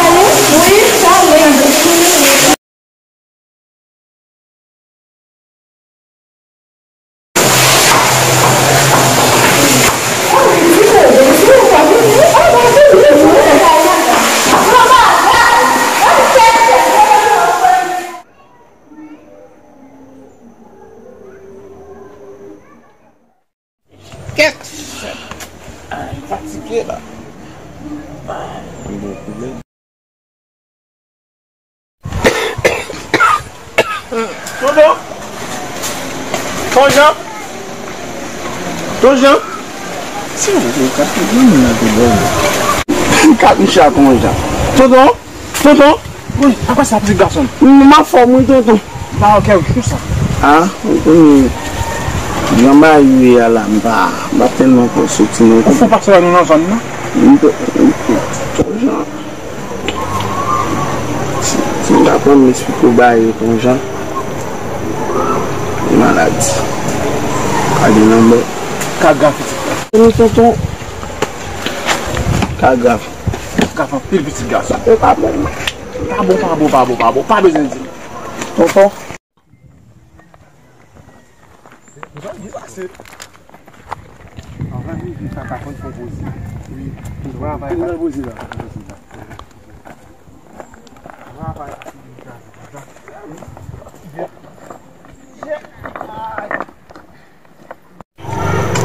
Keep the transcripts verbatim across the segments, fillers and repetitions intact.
ale? Wi, sa ale. Kèk. Ay, fatige la. Ay, mwen koule. Tonton! Ton Jan! Ton Jan! Si w vle, w ka te vin la de bò. Kat miche a Ton Jan. Tonton! Tonton! Wi, apa sa, pitit gason m? M anfòm, wi, tonton. Ba, ok, wi, konsa. A, ou konnen, jan bagay yo ye a la, m pa, m pa tèlman fè soti non. Ou fò pase wè nou nan zòn nan? M te, m te, Ton Jan. Si, si m ta konn esplike w bagay yo, Ton Jan. Maladi. Pa gen lanmò. Ka grafiti. Wi, tonton. Ka grav. Grav anpil, pitit gason. E pa bon. Pa bon, pa bon, pa bon, pa bon. Pa bezwen di. Tonton. Anvan rive sa, ta konn fè poze. Wi. Travay la. Poze la. Travay la.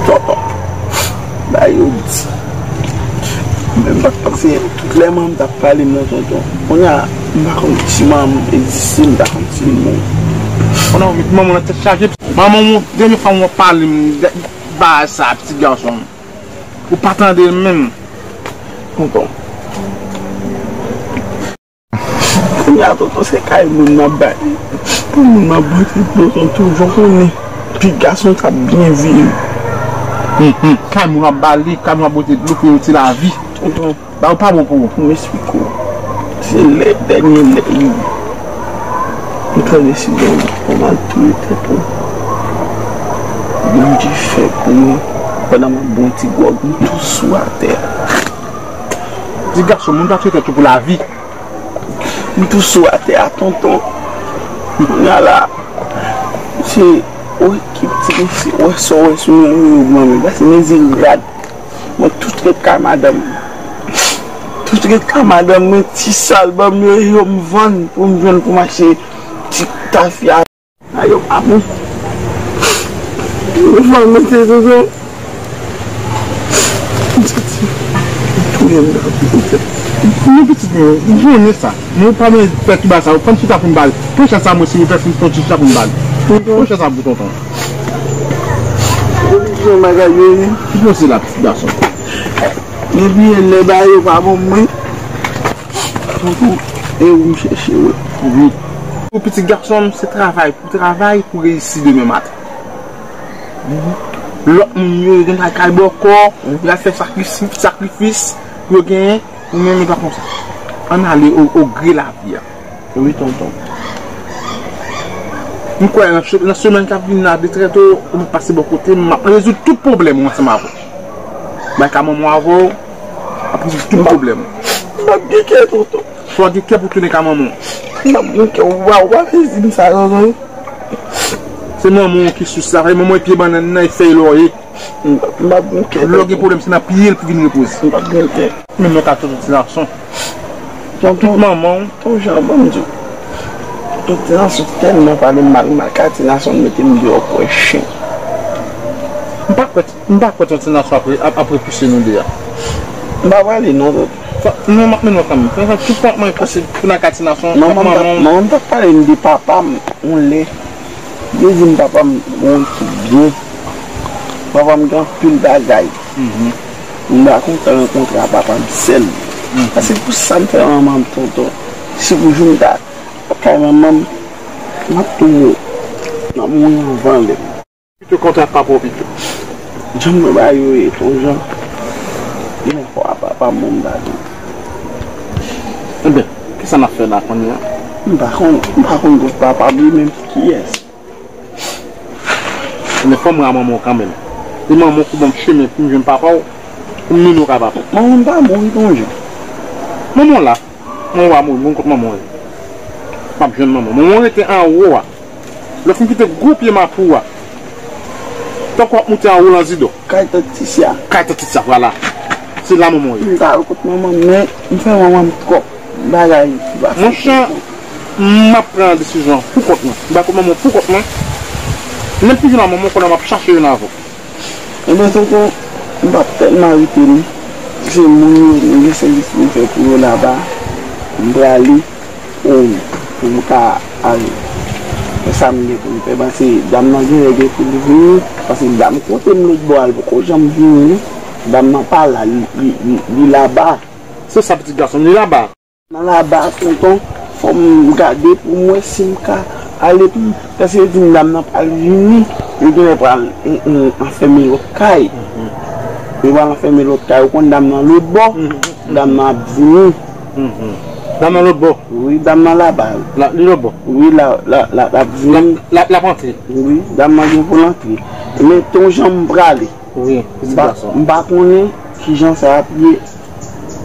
Tonton, ba yo di. Men m pa t panse tout lè manman m t ap pale m nan, tonton. Kounye a, m pa konn si manman m egziste, m pa konn si l mouri. Kounye a, ou met manman w nan tèt chaje. Manman w, dènye fwa w pale m de bagay sa, pitit gason m. Ou pa tande l menm. Tonton. Kounye a, tonton, se kay moun nan bay. Pou moun nan bote dlo, tonton, jan konnen. Pitit gason sa ap byen viv. Mhm. Kay moun ap ba li, kay moun ap bote dlo pou yo ti lavi. Tonton. Ba ou pa bon pou ou. M esplike w. Se lè dènye lè li. M pran desizyon pou m al touye tèt mwen. Bondye fè pou mwen. Pandan m ap bwè yon ti gwòg, m tou sou atè a. Ti gason, moun pa touye tèt yo pou lavi. M tou sou atè a, tonton. Kounye a la, se, wi, ki ti mesye, wè sa w wè sou mwen, wi, wi, mwen, paske mezi rad. Mwen tout ret ka madanm. Tout ret ka madanm, mwen ti sal, ban m yo, yo m vann pou m jwenn pou m achte ti tafya. Ayo, pa bon. Ou fè mete tonton. M santi touye m nan pou tèt. Non, pitit mwen, ou konnen sa. Men ou pa men fè tout bagay sa. Ou pran chita pou m bal. Pran chita sa, mwen, si ou fè fon ti chita pou m bal. Pran chita sa pou tonton. Ou di yon bagay yo ye. Ki pwosè la, pitit gason? Depi lè ba yo pa bon mwen. Tonton, e ou m chèche, wi. Wi. Pou pitit gason m, se travay. Pou travay, pou reyisi demen maten. Lòt moun yo, yo gen lakay bòkò, y ap fè sakrifis, sakrifis pou yo genyen, ou menm e pa konsa. Ann ale o, o gre lavi a. Wi, tonton. M kwè nan se-, nan semèn k ap vin la, de trè to, ou mèt pase bò kote m, m ap rezoud tout pwoblèm ou ansanm avè w. Bay ka manman w avè w, ap rezoud tout pwoblèm. M p ap gen kè, tonton. Fò w gen kè pou tounen ka manman w. M p ap gen kè, ou pa, ou pa vle di m sa, tonton. Se manman w ki sous la, se manman w e pye bannann nan, e fèy lòye. M p ap, m p ap gen kè, tonton. Lè w gen pwoblèm, se nan pye l pou vin repoze. M p ap gen kè. Men mwen ka tonton ti gason. Tout manman w. Ton Jan, ban m di w. Ton Ti Nason tèlman pale m mal, mal ka Ti Nason mete m deyò kwè chen. M pa kwè, m pa kwè Ton Ti Nason ap, ap, ap repouse nou de a. M pa prale non, tonton. Non, m ap mennen w kanmenm. Tout tan mwen pase pou nan ka Ti Nason, manman m t ap, manman m t ap pale m de papa m, yon lè. Li di m papa m gon ekip byen. Papa m gen anpil bagay. M ta kontan rankontre a papa m sèl. Paske pou sa m fè manman m tonton, si pou jou m ta kay manman m, m ap tou mouri. M ap mouri anvan lè m. Pito kontre ak papa w pito. Jan m ba yo ye, Ton Jan. Gen fwa papa m bon m ta di. Enben, kisa n ap fè la kounye a? M pa konn, m pa konn kot papa m ye menm, kiyès. Men fò m ra manman w kanmenm. E manman w ki ban m chemen pou m jwenn papa w, pou m mennen w ka papa w. Manman m pa mouri, Ton Jan. Manman w la. Manman w pa mouri, m konn kot manman w ye. M ap jwenn manman w. Manman w rete anwo a. Lè w fin kite gwo pye mapou a. Tankou w ap moute anwo Lanzidò. Kay tant Tisya. Kay tant Tisya, vwala. Se la manman w ye. M ta al kot manman m, men m fè manman m twòp bagay ki pa fèt. Monchè, m ap pran desizyon pou kont mwen. M pa kot manman pou kont mwen. Lè m fin jwenn manman m, kounye a m ap chache youn avè w. Ebyen, tonton, m p ap tèlman rete non. Se moun yo, m gen sèvis pou m fè pou yo laba. M prale, pou, pou m ka al fè sa m gen pou m fè. Paske dam nan genlè gen pou l vini. Paske dam kote m lòt bò a, l poko janm vini. Dam nan pa la, li, li, li, li laba. Se sa, pitit gason m, li laba. Nan laba, tonton, fò m gade pou m wè si m ka ale pou m, paske yo di m dam nan pral vini, yo genlè pral, mm, mm, anfèmen lòt kay. Yo pral anfèmen lòt kay, ou konn dam nan lòt bò, dam nan ap vini. Dam nan lòt bò? Wi, dam nan laba. La, li lòt bò? Wi, la, la, la, l ap vini. La, la, l ap antre? Wi, dam nan gen pou l antre. Men ton jan m prale. Wi, pitit gason. M pa konnen kijan sa ap ye.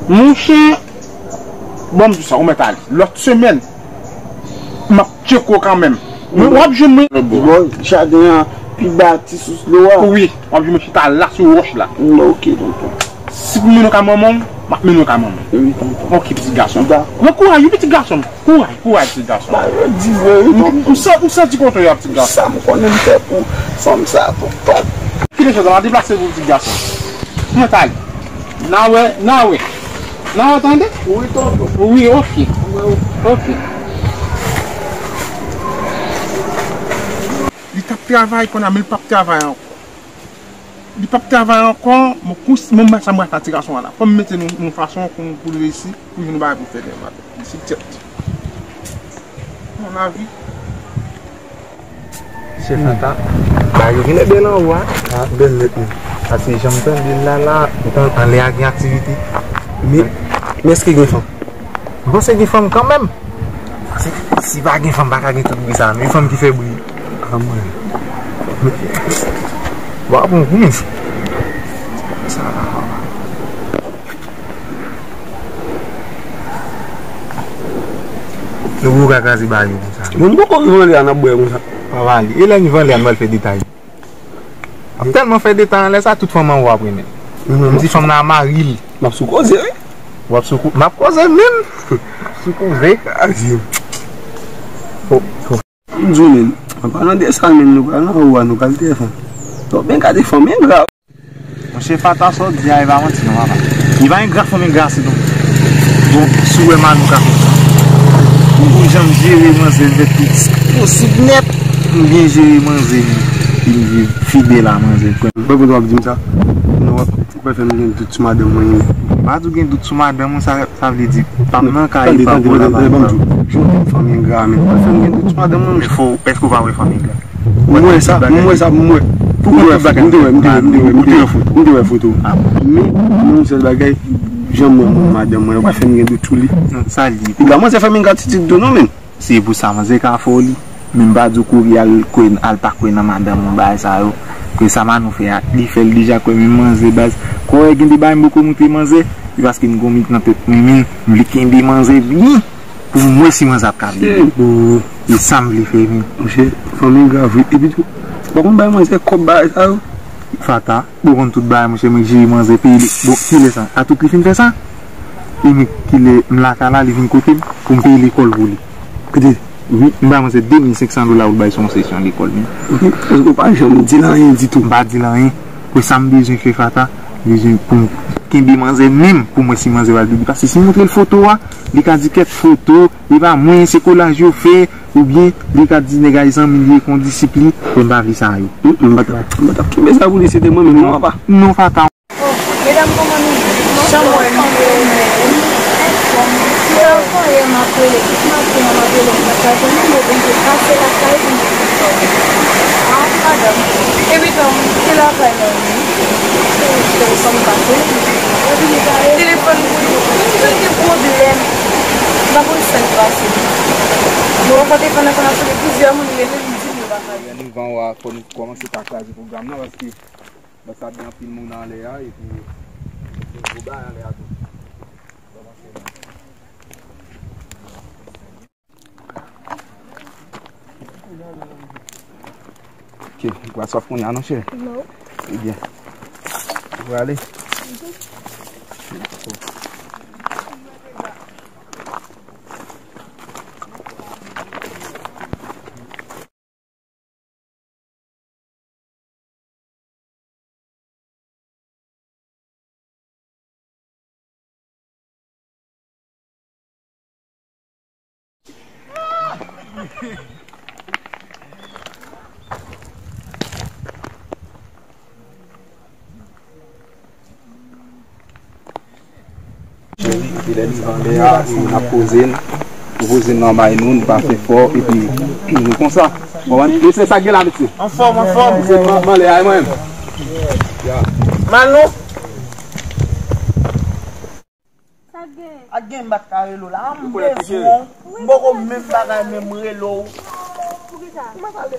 Monchè, bon, m di sa, ou mèt ale. Lòt semèn, m ap tcheke w kanmenm. Men w ap jwenn mwen. Bò jaden an, pi ba ti sous dlo a. Wi, w ap jwenn mwen chita la sou wòch la. Mm, ok, tonton. Si pou mennen w ka manman w, m ap mennen w ka manman w. Wi, tonton. Ok, pitit gason. Dakò. Pran kouraj, wi, pitit gason m. Kouraj, kouraj, pitit gason. Ba yo di vre, wi, tonton. M, m san-, m santi kontan yo, pitit gason. Sa m konnen m fè pou fanm sa, tonton. Kite chèz la, m a deplase pou pitit gason. Mwen t ale. N a wè, n a wè. N a wè, tande? Wi, tonton. Wi, ok. Ok. Li t ap travay kounye a, men li p ap travay ankò. Li p ap travay ankò, mwen kous-, mwen mwen sa mwen fè ti gason an la. Fò m mete nou yon fason pou, pou l reyisi, pou jwenn yon bagay pou fè dèyè maten. Li sou tèt. Mon avi. Chèf Ata, bagay yo vin bèl anwo a. A, bèl nèt, men. Paske jan m tande l la, la, anlè a gen aktivite. Men, men èske gen fanm? M panse gen fanm kanmenm. Si, si pa gen fanm, pa ka gen tout bri sa. Men fanm ki fè bri. A mwen. W ap pran kou, men. Sa. Nou pou ka kraze ba yo konsa. Bon, m poko rive anlè a, n ap bwè konsa. Pa pale. E lè n rive anlè a, nou pral fè detay. Ap tèlman fè detay anlè sa, tout fanm anwo ap renmen. Mhm. M di fanm nan a mari l. M ap sou koze, wi. W ap sou ko-, m ap koze menm. M ap sou koze. Kraze. Oh, oh. M di w menm, an palan de sa menm, nou pral nan anwo a, nou pral te fanm. Donk, men gade fanm engra. Monchè, Fata, sa w di a, e pa manti non, papa. Li pa engra, fanm engra se non. Bon, si w wè Manou ka fè sa. Pou jan m jere manzè, m fè tout posib nèt. M byen jere manzè, m fin viv fidèl a manzè. Mwen kontan w ap di m sa. Non, w ap, w ap fè m gen dout sou madanm mwen. M pa di w gen dout sou madanm ou, sa, sa vle di, pa m nan kay, pa w la, pa m la. Tande, tande, tande, ban m di w. Jan w di m fanm engra, men w ap fè m gen dout sou madanm mwen, men fò, èske w pa wè fanm engra? M wè sa, m wè sa, m wè. Pou kont tout bagay. M te wè, m te wè, m te wè, m te wè foto. M te wè foto. A bon. Men, yon sèl bagay, jan mwen, mwen, madanm mwen, w ap fè m gen dout sou li. Non, sa li. Piga manzè fè m gratitid tou non, men. Se pou sa manzè ka fè w li. Men m pa di w kouri al kwè, al pa kwè nan madanm ou, bagay sa yo. Kwè sa Manou fè a, li fè l deja kwè, men manzè baz. Kwè gen de bagay m poko montre manzè, se paske m gon mit nan tèt mwen, men m vle kenbe manzè byen. Pou m wè si manzè ap ka vini. E sa m vle fè, men. Monchè, fanm engra vre. Epi tou, w pa konn bay manzè kòb bagay sa yo? Fata, ou konn tout bagay, monchè, mwen jere manzè, peye li. Bon, kilè sa? A tout li fin fè sa? E men kilè m lakay la, li vin kote m, pou m peye lekòl pou li. Kote? Wi, m bay manzè de mil senk san dola pou l bay sou yon sesyon lekòl, men. Èske w pa janm di l anyen ditou? M pa di l anyen. Pou sa m bezwen fè Fata, bezwen pou m kenbe manzè menm, pou m wè si manzè pral vini. Paske si m montre l foto a, li ka di kèk foto, e pa mwen, se kolaj yo fè, oubyen li ka di nèg a e zanmi l ye, kon disip li, men m pa vle sa yo. M, m pa t ap, m pa t ap kenbe sa pou li, se te mwen menm, non, papa. Non, Fata. Oh, medam, kòman nou ye? Jan m wè nou yo menm. Anfòm. Tout anfòm, yè m ap rele, tout maten an m ap rele, m pa ka jwenn ou, men Bondye pase lakay pou m jwenn ou. Ah, madanm. Epi tonm, se lakay la wi. Telefòn pa sone. Telefòn, mwen gen pwoblèm. M pa konn sa k pase. Mwen konte pandan sa n ap sone plizyè moun rele m di m yo pa ka jwenn. Anvan w a fò nou kòmanse pa kraze pwogram nan paske Bas ap gen anpil moun anlè a, epi gwo bagay anlè a tou. Ok, ou pral sòf kounye a non, cheri? Non. Ebyen. Ou prale? Mhm. Epi lè li anlè a, e n ap poze l. Ou poze l nan bay nou, nou pa fè fò, epi nou konsa. Konprann? Mesye, sa k gen la, mesye? Anfòm, anfòm. Mesye, m anlè a, e mwen menm. Manou. Ak gen m pa t ka rele w la. M bezwen w. M poko menm bagay, men m rele w. Poukisa? Kòman sa ale?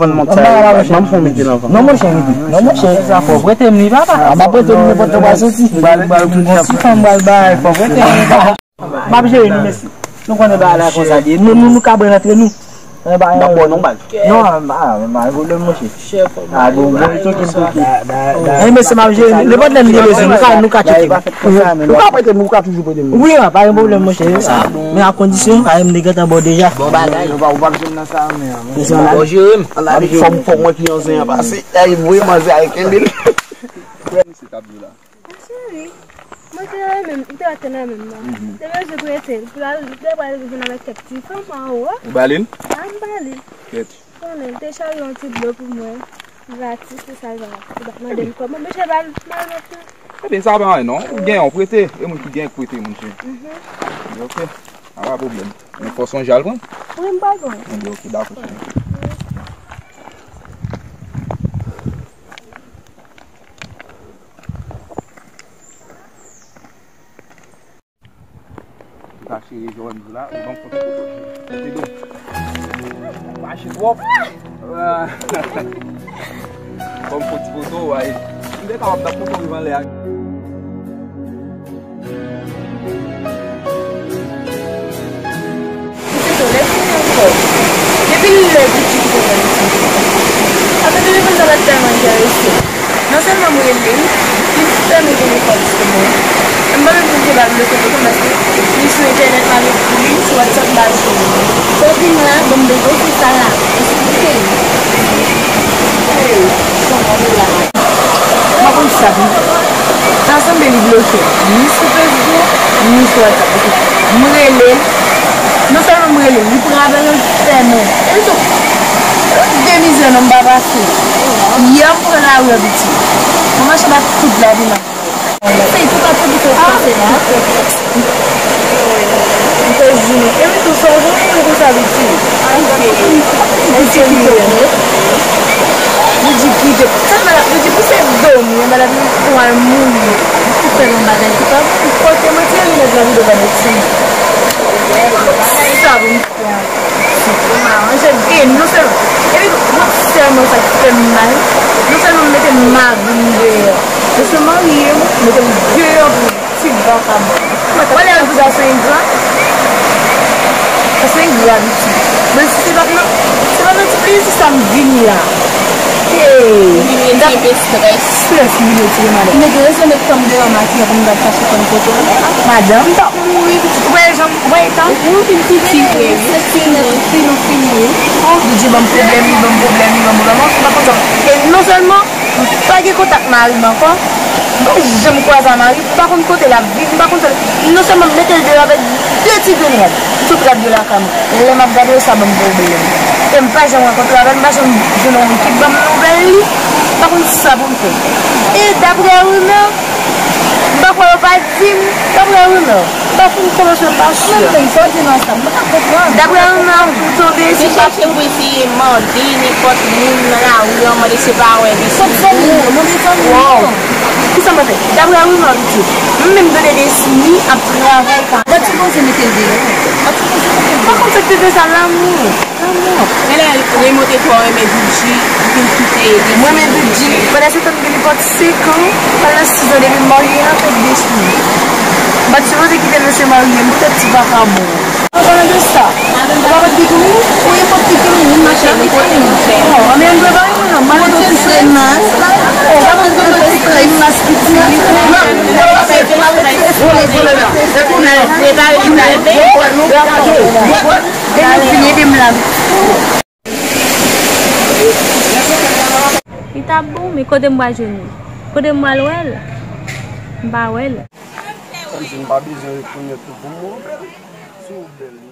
vann mont sa yo, ban m fè yon mete nan van. Non, monchè, mete. Non, monchè. Sa fò prete m li, papa. A, m ap prete m nenpòt lè w pral soti. M pral, m pral, m pral, si fanm pral bay, fò prete m li, papa. M ap jere nou, mesye. Nou konnen bagay la konsa li ye. Nou, nou, nou ka pran antre nou. Nan bò non bal. Non, a, a, pa gen pwoblèm, monchè. A, bon, bon, it's ok, it's ok. Ey, mesye, m ap jere. Nenpòt lè m gen bezwen, nou ka, nou ka tcheke. Ou ka prete m, ou ka toujou prete m. Wi, a, pa gen pwoblèm, monchè. Men a kondisyon, a, m te gentan ba w deja. Bon bagay. Ou pa, ou pa bezwen nan sa, men. Mesye, ann al. Bon, jere m. Ann al, fò m, fò m wè ki manzè an pase. Ey, voye manzè a kenbe l. Mesye t ap di la. Cheri, mwen te la menm, m te wè tè la menm nan. Te bezwen prete l pou l al, li te pral vin avèk kèk ti fanm anwo a. Ou ba li l? A, m ba li l. Kèt. Konnen, l te chaje yon ti dlo pou mwen, gratis, se sa l va, li pa t mande m kòb. Mwen oblije ba l, ba l mèt la. Ebyen, sa pa anyen non. Ou gen yon prete, e moun ki gen k prete, monchè. Mhm. Ok, pa gen pwoblèm. Men fò sonje al pran. Wi, m pral pran. Ebyen, ok, dakò, cheri. Ou ka chire jòn la, ou ban m foto. Mache twòp. Ah. Ban m fè ti foto, ay. M te kapab t ap foto rive anlè a. Misye tou lè fini ankò. Depi lè pitit li te fè misye. Apre telefòn sa pa t tèlman enterese. Non sèlman m rele l, li fè m rele kòb sou mwen. M pa menm konn se pa vle kote konn paske li sou entènèt m ap ekri li, sou WhatsApp m pa jwenn li. Kòb vin la, bon m bezwen fè sa la. Esplike m. Hey, son mwen la. M pa konn sa tou. Sa sanble li bloke m. Ni sou Facebook, ni sou WhatsApp. Paske m rele l. Non sèlman m rele l, li pran apèl mwen, li fèmen. Epi tou, de mizè non m pa pase. Yè m pran lari an piti. Mwen mache bat tout lavi m. Sa e tou pa tou biten pase la. M te di nou, epi tou sa w jwenn yon konsa piti. Li di kite m. Li di kite m. Sa malad, li di pou se do m, yon malad pou al mouri. Pou fè yon bagay ki pa bon. Kote mwen tire linèt la vide pa medsen. Sa pou m fè. Manje e non sèlman, epi non sèlman sa ki fè m mal, non sèlman m mete mari m deyò, mesye marye m, mete m deyò pou ti vakabon. Wè lè yo di gason egzanp, Se grav iti. Men si se pa nan, se pa nan ti plezi sa m vini la. Hey. Vin retire strès. Strès m vin retire, madanm. Nèg yo rezon met fanm deyò makiye pou m t ap chache fanm kote w la. Madanm, m t ap mouri pitit. Ou wè jan m, ou wè etan m? Ou vin pi ti vre, wi. Sèt ti nèf, fini, fini, wi. Oh, Bondye ban m pwoblèm, li ban m pwoblèm, li ban m pwoblèm. Mwen pa konn sa. E non sèlman m pa gen kontak mari m ankò, m pa janm kwaze a mari m, m pa konn kote l ap viv, m pa konn sa l, non sèlman m mete l deyò avèk de ti grenn rad. M sot rad yo lakay mwen. Lè m ap gade yo, sa ban m pwoblèm. E m pa janm rankontre avè l, m pa janm jwenn yon moun ki ban m nouvèl li. M pa konn sa pou m fè. E daprè rimè, m pa kwè yo pa di m, daprè rimè. M pa fin kòmanse pa sè. Mwen menm, sa w di m la sa, m pa ka konprann. Daprè rimè, m tonbe sou. Chache pou eseye mande nenpòt moun nan lari an, mande se pa wè de. Kot fanmi yo, mande fanmi yo. Kisa m fè? Daprè rimè, pitit, m menm tande Desini ap travay ka. Mwen sipoze mete l deyò. Mwen sipoze mete l deyò. Pa konn sa k te fè sa, lanmou. Lanmou. Men lè Remo te twò renmen Doudji, li vin kite Desini. Mwen renmen Doudji. Pandan se tan m gen nenpòt senk an, pandan sis an depi m marye an, fèk Desini. M pa t sipoze kite mesye marye m poutèt ti vakabon. An palan de sa, ou pa pot pikin ou? Ou e pot pikin ou, wi, mache avèk pikin ou. Oh, men m dwe ba yon non, m al fè ti krèm mas. Oh, m al fè ti krèm mas piti. Prepare li pral veye. Lè nou fini, epi m lave. Li t ap bon, men kote m pral jwenn li? Kote m pral wè l? M pa wè l. Kòmsi m pa bezwen rekonèt ou pou m wè w bèl. Si w bèl.